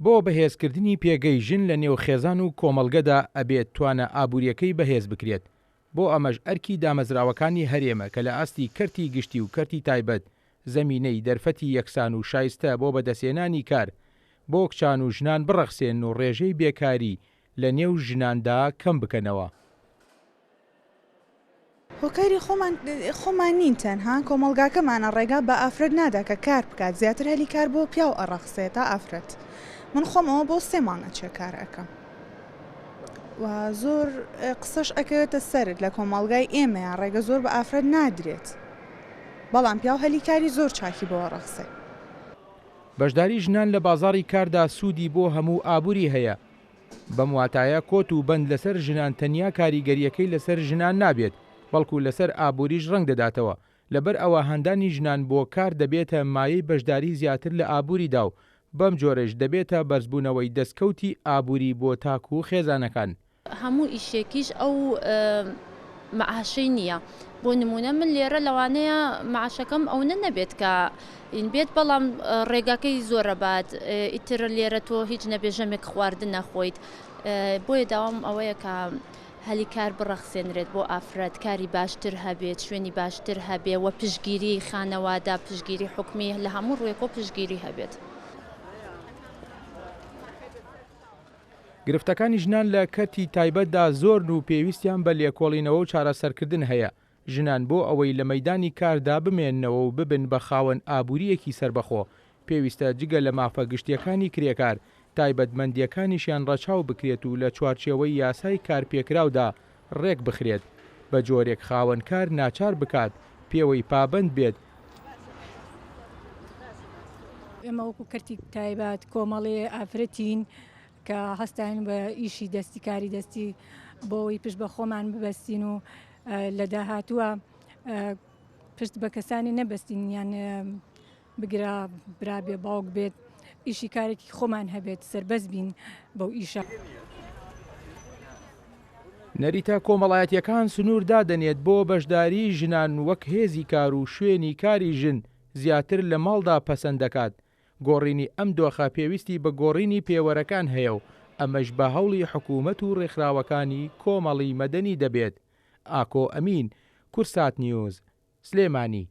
بۆ بەهێزکردنی پێگەی ژن لە نێو خێزان و کۆمەڵگەدا ئەبێت توانا ئابووریەکەی بەهێز بکرێت، بۆ ئەمەش ئەرکی دامەزراوەکانی هەرێمە کە لە ئاستی کەرتی گشتی و کەرتی تایبەت زەمینەی دەرفەتی یەکسان و شایستە بۆ بەدەستهێنانی کار بۆ کچان و ژنان بڕەخسێنن و ڕێژەی بێکاری لە نێو ژناندا کەم بکەنەوە. هۆکاری خۆمان خۆمان نین تەنها کۆمەڵگاکەمانە ڕێگا بە ئافرەت نادا کە کار بکات زیاتر هەلی کار بۆ پیاو ئەڕەخسێ تا ئافرەت من خۆم ئەوە بۆ سێ مانگ ئەچێ کار ئەکەم و زۆر قسەش ئەکەوێتە سەرت لە کۆمەڵگای ئێمەیان ڕێگە زۆر بە ئافرەت نادرێت بەڵام پیاو هەلی کاری زۆر چاکی بۆ ئەڕەخسێ. بەشداری ژنان لە بازاڕی کاردا سوودی بۆ هەموو ئابووری هەیە، بەم واتایە کۆت و بەند لەسەر ژنان تەنیا کاریگەرییەکەی لەسەر ژنان نابێت، بەڵکو لەسەر ئابووریش ڕەنگ دەداتەوە، لەبەر ئەوە هاندانی ژنان بۆ کار دەبێتە مایەی بەشداری زیاتر لە ئابووریدا و بەم جۆرەیش دەبێتە بەرزبوونەوەی دەستکەوتی ئابووری بۆ تاک و خێزانەکان. هەموو ئیشێکیش ئەو مەعاشەی نییە بۆ نمونە من لێرە لەوانەیە مەعاشەکەم ئەونە نەبێت کە این بێت بەڵام ڕێگاکەی زۆرە بات ئیتر لێرە تۆ هیچ نەبێ ژەمێک خواردن نەخۆیت بۆیە داوام ئەوەیە کە هەلی کار بڕەخسێنرێت بۆ ئافرەت کاری باشتر هەبێت شوێنی باشتر هەبێ و پشگیری خانەوادە پشگیری حکومی لە هەموو ڕووێکەوە پشگیری هەبێت. گرفتەکانی ژنان لە کەرتی تایبەتدا زۆرن و پێویستیان بە لێکۆڵینەوە و چارەسەرکردن هەیە، ژنان بۆ ئەوەی لە مەیدانی کاردا بمێننەوە و ببن بە خاوەن ئابوورییەکی سەربەخۆ، پێویستە جگە لە مافە گشتییەکانی کرێکار، تایبەتمەندییەکانیشیان ڕەچاو بکرێت و لە چوارچێوەی یاسای کارپێکراودا ڕێک بخرێت، بە جۆرێک خاوەن کار ناچار بکات پێوەی پابەند بێت. ئێمە وەکو کەرتی تایبەت کۆمەڵێ ئافرەتین کە هەستاین بە ئیشی دەستی کاری دەستی بۆ ئەوەی پشت بە خۆمان ببەستین و لە داهاتووە پشت بە کەسانی نەبەستین یان بگرە برا بێ باوک بێت ئیشی کارێکی خۆمان هەبێت سربەست بین بەو ئیشە. نەریتە کۆمەڵایەتییەکان سنوور دادەنێت بۆ بەشداریی ژنان وەک هێزی کار و شوێنی کاری ژن زیاتر لە ماڵدا پەسەند دەکات، گۆڕینی ئەم دۆخە پێویستی بە گۆڕینی پێوەرەکان هەیە و ئەمەش بە هەوڵی حکوومەت و ڕێکخراوەکانی کۆمەڵی مەدەنی دەبێت. ئاکۆ ئەمین، کوردسات نیوز، سلێمانی.